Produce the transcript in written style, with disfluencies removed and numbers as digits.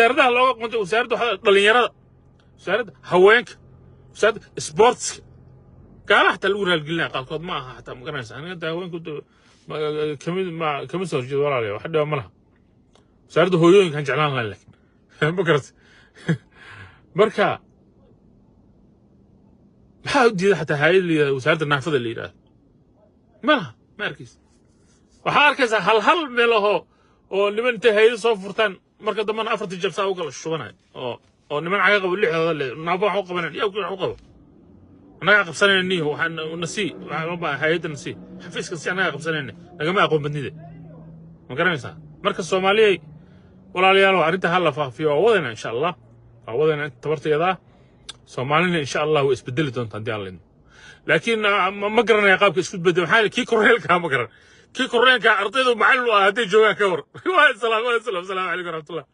Wasaaradaha looga qontay, wasaaradda dhalinyarada, wasaaradda haweenka, wasaaradda sportska, gaalaha xataa lagu raalgelinaya qaarkood ma aha xataa. Ma garanaysa, aniga hadda haweenku kamid ma kama soo horjeedo, walaalayaal, wax dhiba ma laha. Wasaaradda hooyooyinkaan jeclaan lahayn, laakiin ma garatay. Marka maxaa u diida xataa hay'ad la yidhahdo wasaaradda naafada la yidhahdo? Ma laha, ma arkaysa. Waxaa arkaysaa hal hal meel ahoo oo niman intay hay'ado soo furtaan, marka dambena afartii jabsaa u kala shubanayo, oo niman caga qabo lixdooda le naafo wax u qabanayan. Yaa wax u qabo? Annagaa qabsanayna niyo, waxaan nasii, waxaan u baahan hay'adda nasii, xafiiska si annagaa qabsanayna, nagama aqoon badnide. Ma garanaysaa? Marka Soomaaliyay, walaalayaal, arrinta ha la faafiyo. Waa wadayna, insha Allah, waa wadayna inta tabartayada ah. Soomaalina, insha Allah, way isbedeli doontaa haddii Alla idmo. Laakiin ma garanaya qaabka isku bedel. Maxaa kii korneelkaa ma garan, kii korneelkaa ardaydu macallin u ah hadday joogaan ka war. Waa salaam, waa salaam, salaamu calaykum waraxmatullah.